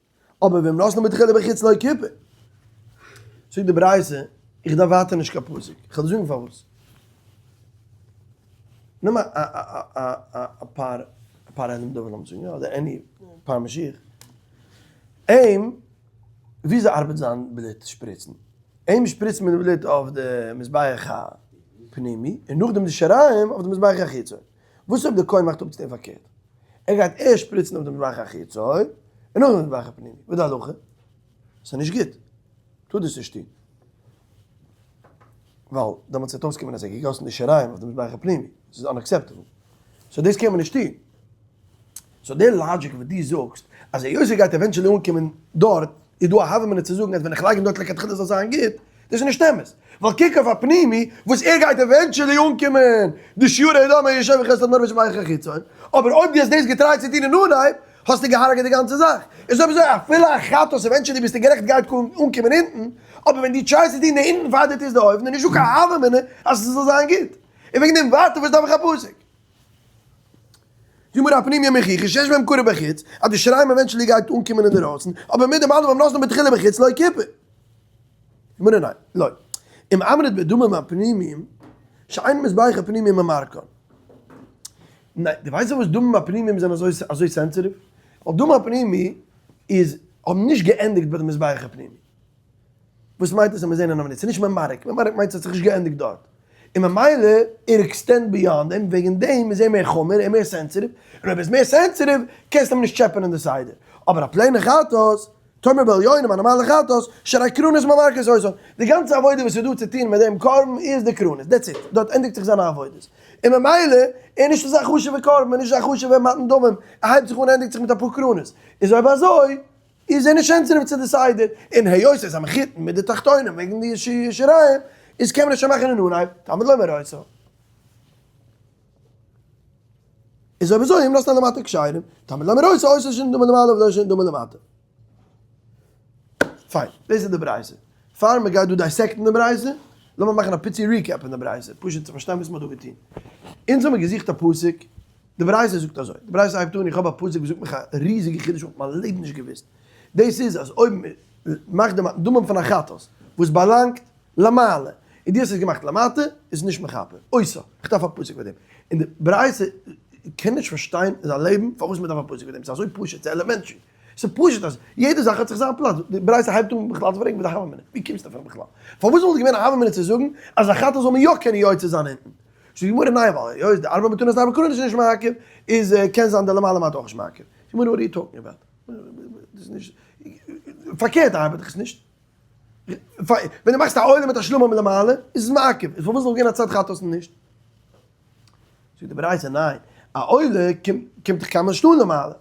אבער ואם נתנו מתחילה בחוץ לא כיפר. זאגט די ברייתא, איך דארף ווייטער נישט קיין פסוק, איך וועל דיר זאגן פארוואס. נעם א פאר פאר עלים דוד לאמיר זאגן, אדער any פאר משיח, אים, וויאזוי ארבעט זיין בלוט שפריצן? אים שפריצט מען די בלוט אויף די מזבח הפנימי, און נאכדעם די שיריים אויף די מזבח החיצון. וואס אויב די כהן מאכט אפ צו טון פארקערט? ער גייט ערשט שפריצן אויף די מזבח החיצון, און נאכדעם די מזבח הפנימי. וואס איז די הלכה? ס'איז נישט גוט. טאר דאס נישט טון. ווייל דעמאלטס וועט אויסקומען אז ער האט געגאסן די שיריים אויף די מזבח הפנימי. ס'איז unacceptable. so דאס קען מען נישט טון. so די logic וואס דו זאגסט אז היות ער גייט eventually אנקומען דארט, איז דא א הוה אמינא צו זאגן אז ווען איך לייג אים דארט לכתחילה זאל זיין גוט. דאס איז נישט אמת, ווייל קוק אויף א פנימי וואס ער גייט eventually אנקומען די שיעורי דמים יושב וחסד מרבה שמח החיצון, אבער אויב דו האסט דאס געטרייט צו טון אין אנהייב, האסטו געהארגעט די גאנצע זאך. איז אויב אזוי אפילו א חטאת eventually ביסטו גערעכט גייט אנקומען אונטן, אבער ווען דו טרייסט צו טון די אונטן פאר דו טוסט די אויבן איז נישטא קיין הוה אמינא אז עס זאל זיין גוט. און וועגן דעם ווייטער וואס דארף איך א פסוק? די גמרא הפנימי מוכיח שיש בהם קרא בחוץ, אז די שיריים eventually גייט אנקומען אינדערויסן, אבער מיט דעם אלעם האבן נאסן בתחילה בחוץ לא כיפר. גמרא ניין, לא. אם אמרת בדמים הפנימיים, שאין מזבח הפנימי ממרקן. ניין, דו ווייסט פארוואס דמים הפנימיים זענען אזוי אזוי sensitive? ווייל דמים הפנימי איז האבן נישט געענדיגט ביי די מזבח הפנימי. וואס מיינט עס אז מיר זעהן אין א מינוט? ס'איז נישט ממרק, ממרק מיינט ס'האט זיך נישט געענדיגט דארט. און ממילא ער extend beyond דעם, וועגן דעם איז ער מער חמור, ער מער sensitive, און אויב ער איז מער sensitive, קענסטו אים נישט טשעפען אין די סדר. אבער א plain ע חטאת, תאמר בעליונים א נארמאלע חטאת, שהרי קרנות ממרקות אותן. די גאנצע עבודה וואס איז דא צו טון מיט דעם קרבן איז די קרנות, that's it, דארט ענדיגט זיך זיינע עבודות. און ממילא, ער איז נישט אזא חשוב'ע קרבן, ער איז נישט אזא חשוב'ע מתן דמים, ער הייבט זיך אן ענדיגט זיך מיט אפאר קרנות. איז אויב אזוי, איז ער נישט sensitive צו די סדר, און היות ער איז א מחותן מיט די תחתונים וועגן די שיריים, איז קען מען עס שוין מאכן אין אנהייב, תלמוד לומר אותו. איז אויב אזוי, אם נתנה למטה כשרים, תלמוד לומר אותו, עושה שאין דמים למעלה ולא שאין דמים למטה. פיין, דאס איז די ברייתא. פאר מען גייט דא dissect ן די ברייתא, לאמיר מאכן א פיצי recap פון די ברייתא, פשוט צו פארשטיין וואס מען האט דא געטון. אונז האמיר געזוכט א פסוק, די ברייתא זאגט אזוי, די ברייתא הייבט אן, איך האב א פסוק וואס זאגט מיך א ריזיגע חידוש וואלט מיין לעבן נישט געוואוסט, דאס איז אז אויב מען מאכט די דמים פון א חטאת וואס באלאנגט למעלה, און דו האסט עס געמאכט למטה, איז נישט מכפר, אויסער, איך דארף א פסוק פאר דעם, און די ברייתא קען נישט פארשטיין אין זיין לעבן פארוואס מען דארף א פסוק פאר דעם, ס'איז אזוי פשוט, ס'איז elementary, ס'איז פשוט אז יעדע זאך האט זיך זיין פלאץ, די ברייתא הייבט אן בכלל צו פרעגן וואס די הוה אמינא, ווי קומסטו פון בכלל? פארוואס וואלט געווען א הוה אמינא צו זאגן אז א חטאת זאל מען יא קענען יוצא זיין אונטן? זאגט די גמרא ניין ווייל היות די ארבע מתנות ארבע קרנות איז נישט מעכב איז קען זיין די למעלה מטה אויך נישט מעכב. זאגט די גמרא what are you talking about? דאס איז נישט פארקערט ארבעט דאך עס נישט. ווען דו מאכסט א עולה מיט א שלמים למעלה איז עס מעכב איז פארוואס זאל גיין א צד חטאת און נישט? זאגט די ברייתא ניין א עולה קומט דאך קיינמאל נישט אן למעלה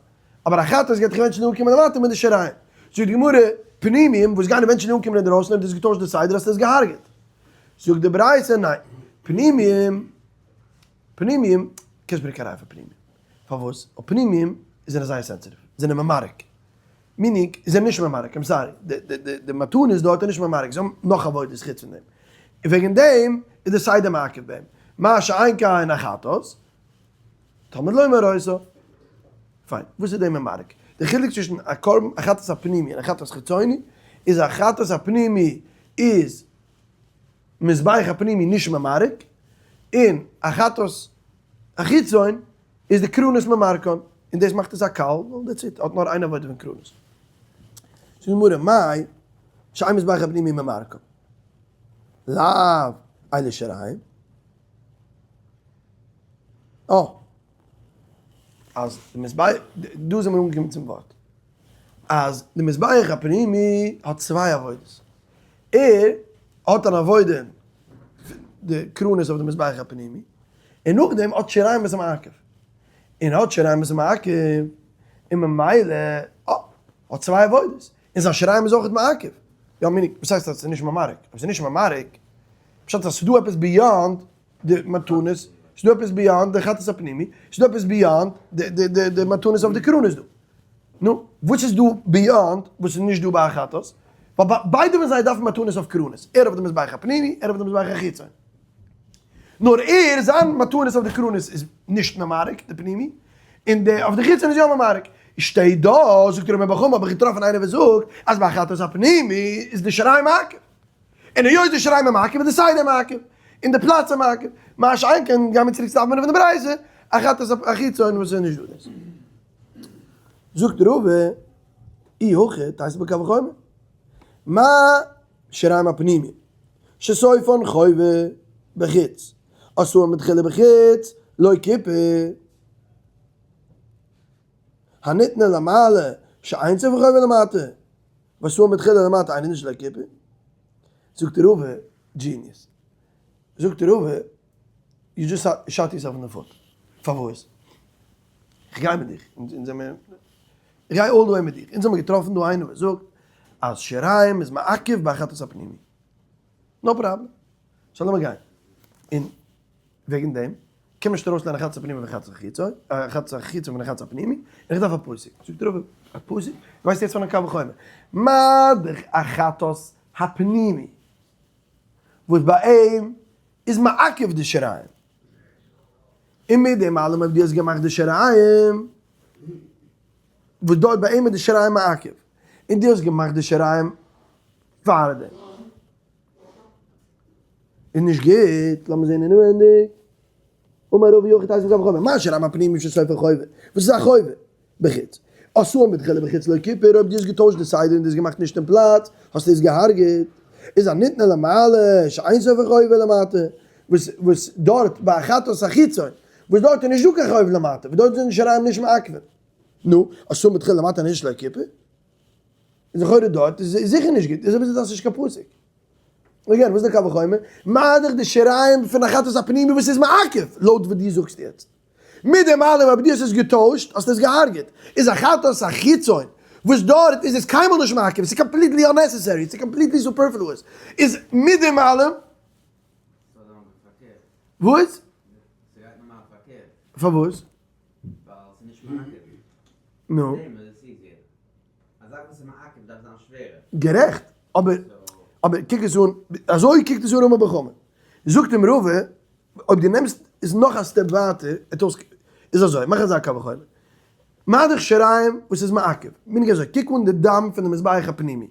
אבער א חטאת גייט דאך eventually אנקומען למטה מיט די שיריים. זאגט די גמרא פנימיים וואס גייען eventually אנקומען אינדערויסן אויב דו האסט געטוישט די סדר האסטו עס געהארגעט. זאגט די ברייתא ניין, פנימיים, פנימיים, קענסט ברענגען קיין ראיה פון פנימיים, פארוואס? ווייל פנימיים זענען זייער sensitive, זענען ממרק, meaning זענען נישט ממרק, I'm sorry, די מתנות דארט איז נישט ממרק, זיי האבן נאך עבודות חוץ פון דעם, און וועגן דעם איז די סדר מעכב ביי אים, מה שאין כן א חטאת, תלמוד לומר אותו. פיין, וואס איז די ממרק? די חילוק צווישן א קרבן, א חטאת הפנימי און א חטאת חיצוני, איז א חטאת הפנימי איז מזבח הפנימי נישט ממרק, און א חטאת החיצון איז די קרנות ממרקן, און דאס מאכט עס א קל, ווייל that's it, האט נאר איין עבודה פון קרנות. זאגט די גמרא, מאי שאין מזבח הפנימי ממרקן, לאו אלו שיריים. אה. אז די מזבח, דא זעמיר אנגעקומען צום ווארט, אז די מזבח הפנימי האט צוויי עבודות, ער האט אן עבודה די קרנות אויף די מזבח הפנימי, און נאכדעם האט שיריים וואס איז מעכב, און האט שיריים וואס איז מעכב, און ממילא אה, האט צוויי עבודות, און זיין שיריים איז אויכעט מעכב, יא meaning, וואס הייסט אז ס'איז נישט ממרק? אויב ס'איז נישט ממרק, פשט אז ס'איז דא עפעס beyond די מתנות, ס'איז דא עפעס beyond די חטאת הפנימי, ס'איז דא עפעס beyond די מתנות אויף די קרנות דא. נו, וואס איז דא beyond וואס איז נישט דא ביי א חטאת? ווייל ביידע פון זיי דארפן מתנות אויף קרנות, ער אויף די מזבח הפנימי, ער אויף די מזבח החיצון. נאר ער, זיין מתנות אויף די קרנות איז נישט ממרק, די פנימי, און די אויף די חיצון איז יא ממרק. שטייט דא, זאגט רבי בר חמא, האב איך געטראפן איינער וואס זאגט אז ביי חטאת הפנימי איז די שיריים מעכב. און היות די שיריים איז מעכב איז די סדר מעכב, און די פלאץ איז מעכב, מה שאין כן גיימיר צוריק צו די הבנה פון די ברייתא, א חטאת החיצון וואס איז נישט דא דאס. זאגט רבא, אי הכי תיתי בקל וחומר, מה שיריים הפנימיים, שסופן חובה בחוץ, עשאן מתחילה בחוץ, לא כיפר, הניתנה למעלה, שאין סופן חובה למטה, ועשאן מתחילה למטה אינו נישט לא כיפר. זאגט רבא, genius. זאגט רבא, you just shot yourself in the foot. פארוואס? איך גיי מיט דיך, אונז זעמיר, איך גיי all the way מיט דיך. אונז האמיר געטראפן דא איינער וואס זאגט אז שיריים איז מעכב ביי חטאת הפנימי. No problem. So לאמיר גיין. און וועגן דעם קען מען נישט ארויסלערנען חצר פנימי פון חצר חיצון, חצר חיצון פון חצר פנימי, און איך דארף א פסוק. זאגט רבא, א פסוק? דו ווייסט יעצט פון א קל וחומר. מה דאך א חטאת הפנימי, וואס ביי אים איז מעכב די שיריים, און מיט דעם אלעם אויב דו האסט געמאכט די שיריים, וואס דארט ביי אים איז די שיריים מעכב, און דו האסט געמאכט די שיריים פארדעם, איז נישט גוט, לאמיר זען אינעווענדיג, אמר רבא יחיד טייס וקל וחומר, מה שיריים הפנימי שסופו חובה, וואס איז א חובה? בחוץ. עשאן בתחילה בחוץ לא כיפר, אויב דו האסט געטוישט די סדר און דו האסט געמאכט נישט אין פלאץ, האסטו עס געהארגעט. איז הניתנה למעלה, שאין סופו חובה למטה, וואס וואס דארט ביי חטאת החיצון, וואס דארט איז נישט דא קיין חוב למטה, וואס דארט זענען שיריים נישט מעכבים. נו, עשאן בתחילה למטה נישט לא כיפר? איז לכאורה דארט איז זיכער נישט גוט, איז אויב אזוי דארפסטו נישט קיין פסוק. Again, וואס איז די קל וחומר? מה דאך די שיריים פון החטאת הפנימי וואס איז מעכב, לויט וואס דו זאגסט יעצט. מיט דעם אלעם אויב דו האסט עס געטוישט האסטו עס געהארגעט, איז א חטאת החיצון וואס דארט איז עס קיינמאל נישט מעכב, עס איז completely unnecessary, עס איז completely superfluous, איז מיט דעם אלעם. וואס? פארוואס? נו. גערעכט, אבער אבער קוק עס אן, אזוי קוקט עס אן רמי בר חמא. זאגט אים רבא, אויב דו נעמסט עס נאך א step ווייטער, איז אזוי, מאך אזא קל וחומר. מה דאך שיריים וואס איז מעכב, מיין איך אזוי, קוק אן די דם פון די מזבח הפנימי,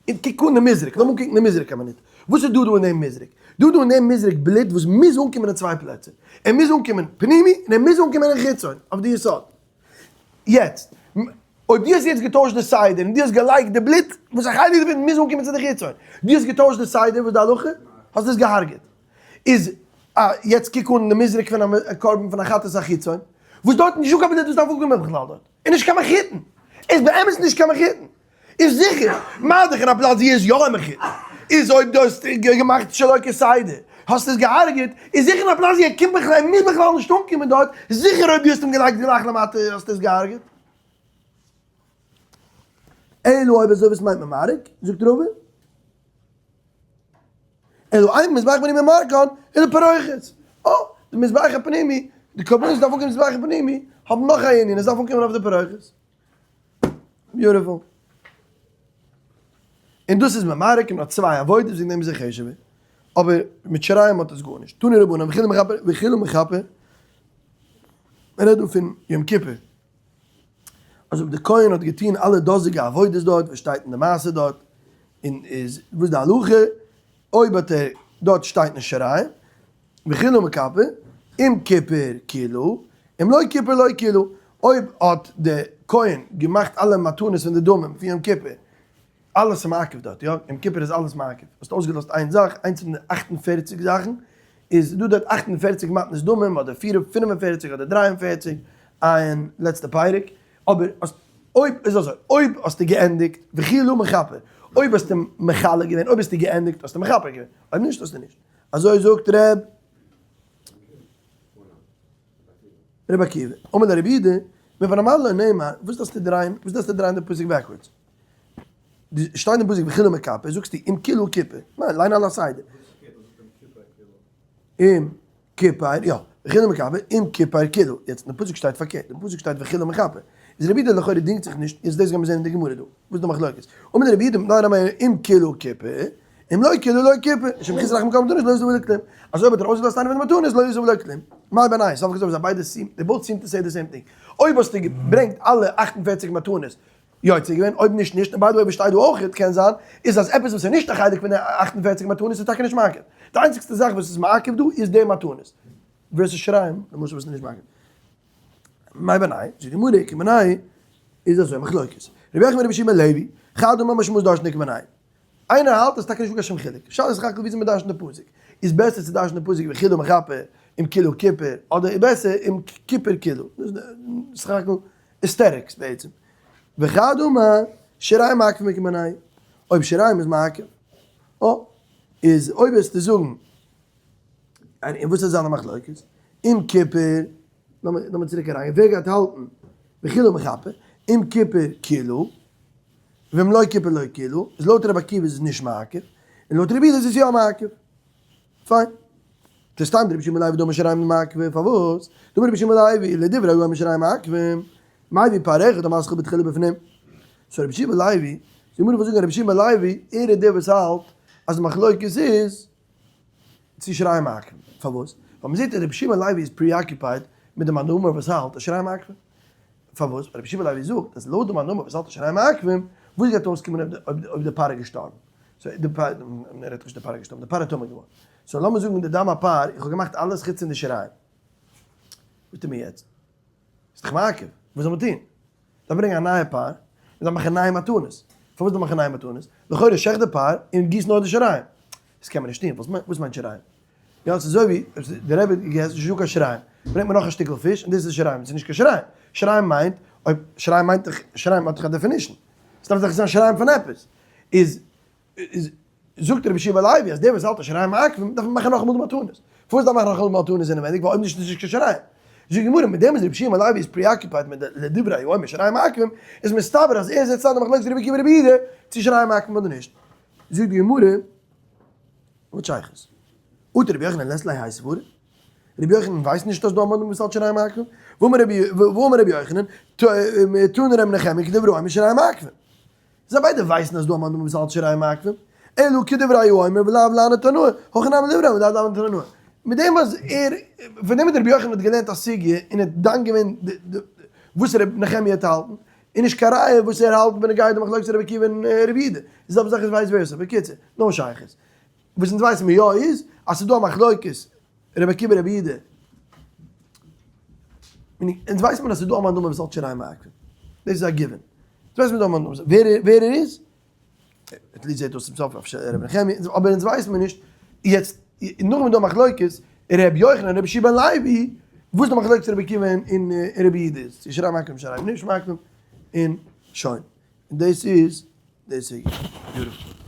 און קוק אן די מזרק, לאמיר אנקוקן די מזרק א מינוט, וואס איז דא דא אין דעם מזרק? דא דא אין דעם מזרק בלוט וואס מוז אנקומען אין צוויי פלעצער, ער מוז אנקומען פנימי און ער מוז אנקומען אין חיצון, אויף די יסוד. יעצט, אויב דו האסט יעצט געטוישט די סדר און דו האסט געלייגט די בלוט, וואס א חלק דערפון מוז אנקומען צו די חיצון, דו האסט געטוישט די סדר וואס די הלכה, האסט עס געהארגעט. איז א, יעצט קוק אן די מזרק פון א קרבן פון א חטאת החיצון, וואס דארט איז נישטא קיין בלוט וואס דארף אנקומען בכלל דארט, איז נישט קיין מחותן, איז באמת נישט קיין מחותן. איז זיכער, מה דאך אין א פלאץ ווי ער איז יא א מחותן, איז אויב דו האסט געמאכט שלא כסדר, האסט עס געהארגעט, איז זיכער אין א פלאץ ווי ער קומט בכלל, ער מוז בכלל נישט אנקומען דארט, זיכער אויב דו האסט אים געלייגט גלייך למטה האסטו עס געהארגעט. אלא אויב אזוי וואס מיינט ממרק? זאגט רבא, אלא אין מזבח פנימי ממרקן, אלא פרוכת. אה, די מזבח הפנימי, די קרבנות דארף אנקומען מזבח הפנימי, האבן נאך א ענין, עס דארף אנקומען אויף די פרוכת. Beautiful. און דאס איז ממרק און האט צוויי עבודות וועגן דעם איז ער חשוב'ער. אבער מיט שיריים האט עס גארנישט. תנו רבנן וכולהו מכפר וכולהו מכפר. מען רעדט דא פון יום כיפור. אז אויב די כהן האט געטון אלע דאזיגע עבודות דארט וואס שטייט אין די מעשה דארט, און איז וואס די הלכה, אויב האט ער דארט שטייט נישט שיריים, וכולהו מכפר, אם כיפר כילו, אם לא כיפר לא כילו, אויב האט די כהן געמאכט אלע מתנות פון די דמים פון יום כיפור, אלעס איז מעכב דארט, יא, יום כיפור איז אלעס מעכב, האסט אויסגעלאזט איין זאך, איינס פון די 48 זאכן, איז דא דארט 48 מתנות דמים, אדער 45 אדער 43, עיין לעצטע פרק, אבער האסט, אויב איז אזוי, אויב האסטו געענדיגט, וכולהו מכפר, אויב האסטו מכלה געווען, אויב האסטו געענדיגט, האסטו מכפר געווען, אויב נישט האסטו נישט. אזוי זאגט ר' רבי עקיבא, אמר לרבי יהודה, מפני מה לא נאמר, וואס דארפסטו דרייען, וואס דארפסטו דרייען די פסוק backwards? די שטייט אין פסוק וכולהו מכפר, זאגסטו אם כילו כיפר, ניין, ליין על הסדר. אם כיפר, יא, וכולהו מכפר, אם כיפר כילו, יעצט אין די פסוק שטייט פארקערט, אין פסוק שטייט וכולהו מכפר, איז רבי יהודה לכאורה דינגט זיך נישט, יעצט דאס גיימיר זען אין די גמרא דא, וואס איז די מחלוקת? אמר לרבי יהודה, מפני מה אם כילו כיפר, אם לא כילו לא כיפר, שמחוסר רחמים כל המתנות לא יסוב ולא כלום. אז אויב האט ער אויסגעלאזט איינע פון די מתנות לא יסוב ולא כלום. מאי בינייהו, סוף כל סוף זיי ביידע seem, they both seem to say the same thing. אויב האסטו געברענגט אלע 48 מתנות, יוצא געווען, אויב נישט נישט, און by the way וואס שטייט דא אויכעט קען זיין, איז אז עפעס וואס איז נישט א חלק פון די 48 מתנות איז טאקע נישט מעכב. די איינציגסטע זאך וואס איז מעכב דא איז די מתנות. Versus שיריים, למשל וואס איז נישט מעכב. מאי בינייהו, זאגט די גמרא, איכא בינייהו איז אזוי מחלוקת. רבי יוחנן ורבי יהושע בן לוי, חד אמר משמעות דרשן איכא בינייהו. איינער האלט אז טאקע נישטא קיין שום חילוק. שאלה איז סך הכל וויאזוי מען דרש'נט די פסוק. איז בעסער צו דרש'נען די פסוק וכולהו מכפר אם כילו כיפר, אדער איז בעסער אם כיפר כילו. דאס איז סך הכל aesthetics בעצם. וחד אמר שיריים מעכב איכא בינייהו. אויב שיריים איז מעכב, אה, איז אויב וועסטו זאגן, און וואס איז זיינע מחלוקת? אם כיפר, לאמיר צוריק אריינגיין, ווער גייט האלטן וכולהו מכפר, אם כיפר כילו, ואם לא כיפר לא כילו, איז לויט רבי עקיבא איז עס נישט מעכב, און לויט רבי יהודה איז עס יא מעכב. פיין. ס'איז סתם דרבי שמעון לוי דאמר שיריים מעכבים, פארוואס? דאמר רבי שמעון לוי לדברי האומר שיריים מעכבים, מביא פר אחד המתחיל בתחילה בפנים. so רבי שמעון לוי, די גמרא וויל זאגן אז רבי שמעון לוי, ער איז דער וואס האלט אז די מחלוקת איז צו שיריים מעכבים. פארוואס? ווייל מ'זעט אז רבי שמעון לוי איז preoccupied מיט די מאן דאמר וואס האלט אז שיריים מעכבים. פארוואס? ווייל רבי שמעון לוי זאגט אז לויט די מאן דאמר וואס האלט אז שיריים מעכבים, וואס גייט אויסקומען אויב די פר איז געשטארבן? so די פר, ער רעדט נישט די פר איז געשטארבן, די פר איז טמא געווארן. so לאמיר זאגן די דם הפר, איך האב געמאכט אלעס חוץ פון די שיריים. וואס טוט מען יעצט? איז דאך מעכב, וואס זאל מען טון? דארף ברענגען א נייע פר, און דארף מאכן נייע מתנות. פארוואס דארף מאכן נייע מתנות? לכאורה שעכט די פר און גיס נאר די שיריים. דאס קען מען נישט טון, וואס מיינט שיריים? יא, ס'איז אזוי ווי דער רבי האט געגעסן, ס'איז נישטא קיין שיריים. ברענגט מען נאך א שטיקל פיש און דאס איז שיריים, ס'איז נישט קיין שיריים. שיריים מיינט, אויב שיריים מיינט דאך, שיריים האט דאך א definition. ס'דארף דאך זיין שיריים פון עפעס. איז איז זאגט רבי יהושע בן לוי אז דער וואס האלט אז שיריים מעכבים דארף מען מאכן נאכאמאל די מתנות. פארוואס דארף מען מאכן נאכאמאל די מתנות אינעווייניג ווייל אויב נישט איז נישט קיין שיריים. זאגט די גמרא מיט דעם וואס רבי יהושע בן לוי איז preoccupied מיט די לדברי האומר שיריים מעכבים איז מסתבר אז ער זעצט איין די מחלוקת רבי עקיבא רבי יהודה צו שיריים מעכבים אדער נישט. זאגט די גמרא וואס שייכות? אטו רבי יוחנן לית ליה האי סברא? רבי יוחנן ווייסט נישט אז דא א מאן דאמר וואס האלט שיריים מעכבים? והאמר רבי יוחנן תנא רבי נחמיה כדברי האומר שיריים מעכבים. זיי ביידע ווייסן אז דא א מאן דאמר וואס האלט שיריים מעכבים, אלא כדברי האומר ולאו להני תנאי, הכא נמי לדברי האומר ולאו להני תנאי. מיט דעם אז ער, פון דעם וואס רבי יוחנן האט געלערנט א סוגיא און האט דן געווען וואס רבי נחמיה האט האלטן, איז נישט קיין ראיה וואס ער האלט בנוגע די מחלוקת רבי עקיבא און רבי יהודה. די זעלבע זאך איז vice versa. בקיצור, no שייכות. וואס אונז ווייסן מיר יא איז, אז ס'איז דא א מחלוקת רבי עקיבא רבי יהודה. אונז ווייסט מען אז ס'איז דא א מאן דאמר וואס האלט שיריים מעכבים. דאס איז א given. אונז ווייסט מען דא א מאן דאמר. ווער ווער ער איז? at least זעט אויס צום סוף אפשר רבי נחמיה, אבער אונז ווייסט מען נישט. יעצט, נאכדעם איז דא א מחלוקת, רבי יוחנן רבי יהושע בן לוי, וואס איז די מחלוקת רבי עקיבא און רבי יהודה איז? צו שיריים מעכבים שיריים נישט מעכבים, און שוין. און דאס איז די סוגיא. beautiful.